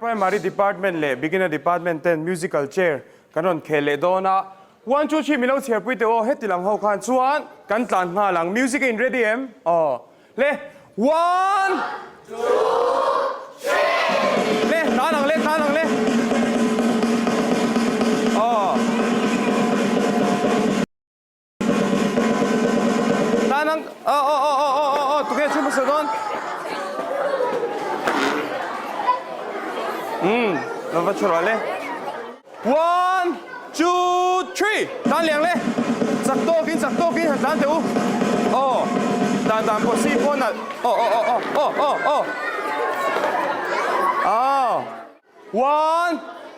Primary Department leh Beginner Department ten Musical Chair kan rawn khel leh dawn a. One, two, three min lo chhiarpui teh aw, heti lang ho khan chuan kan tlan nghal ang. Music a in ready em? Aw. Le, one, two, three. Le, tlan ang le, tlan ang le. Aw. Tan ang aw aw aw aw aw aw aw tunge chu hmasa dawn umm lo va chhuah le one two three tan liang le chak tawkin chak tawkin han tlan teh u aw dan dan pawh si pawh nalh aw aw aw aw aw aw aw. One,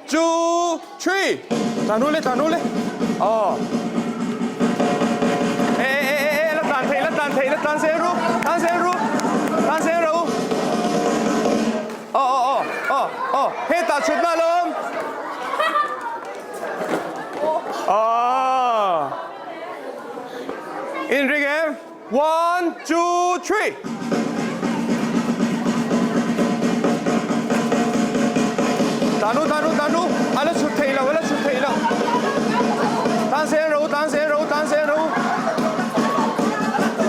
two, three. Tlan ru le, tlan ru le. Aw. E, e, e, e, la tlan thei, la tlan thei, la tlan zel ru, tlan zel ru, tlan zel ru. Aw, aw, aw, aw, aw. Hetah chhutna alawm. Aw. Inring em? One, two, three. Tanu, tanu, tanu. A la chhut theih lo, a la chhut theih lo. Tan zel ro, tan zel ro, tan zel ro.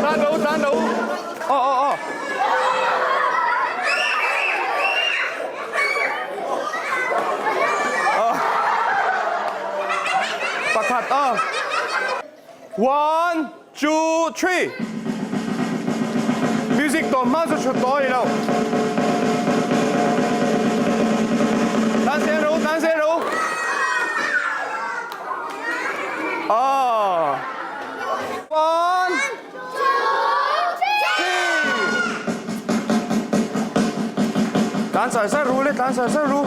Tan ro, tan ro. Aw, aw, aw. Pakhat, aw. One, two, three. Music tawh hma chu chhut tawh a ni lo. Tan zel ro, tan zel ro. Ah. One, two, three. Tan sar sar ru le, tan sar sar ru.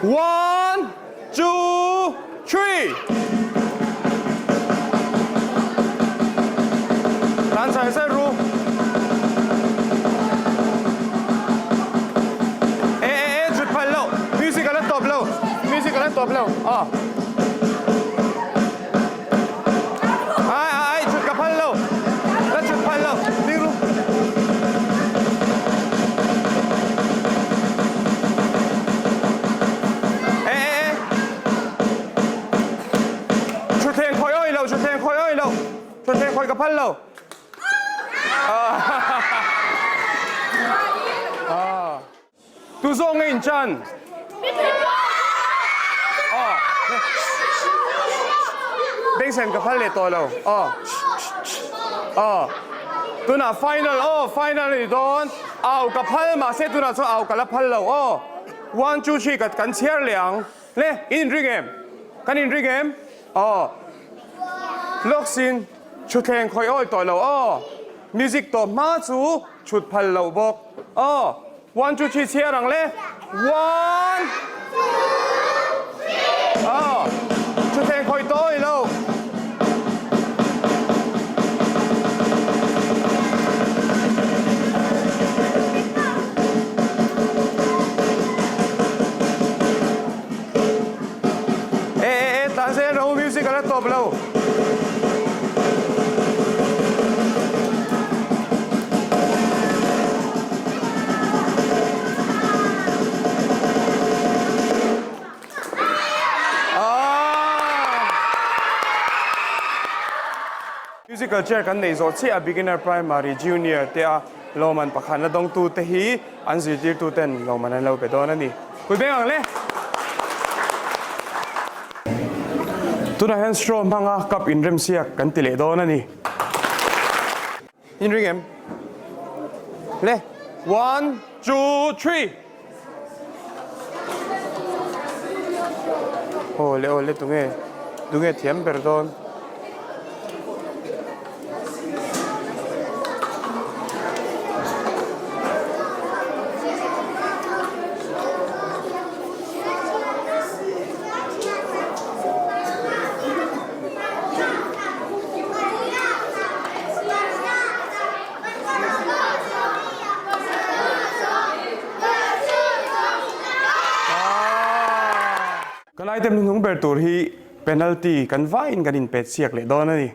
One, two, three. Tan sai sai ru. E e e chut phal lo. Music ala tawp lo. Music ala tawp lo. Ah. Ai ai ai chut ka phal lo. La chut phal lo. Ding ru. E e e. Thutthleng khawi awi lo, thutthleng khawi awi lo. Thutthleng khawi ka phal lo. Ah. Tu zawk nge in chan? Aw. Bengsen ka phal leh tawh lo. Aw. Aw. Tunah final aw, final a ni dawn. Au ka phal mahse tunah chuan au ka la phal lo aw. One, two, three ka kan chhiar leh ang. Le, in inring em? Kan inring em? Aw. Lawksin thutthleng khawih awi tawh lo aw. Music tawh hma chu Chhut phal lo bawk. Aw, one two three chhiar ang le. One, two, three. Aw, thutthleng khawih tawh awih lo. E e e, tlan zel ro music a la tawp lo. Musical chair kan neih zawh chiah a beginner, primary, junior te a lawmman pakhat la dawngtu te hi an zirtirtu ten lawmman an lo pe dawn a ni. Pui beng ang le! Tunah hian straw hmanga cup inremsiak kan ti leh dawn a ni. In ring em? Le! One, two, three! Aw le aw le tunge tunge thiam ber dawn. Kan item hnuhnung ber tur hi. Penalty kan vaiin kan inpet siak leh dawn a ni.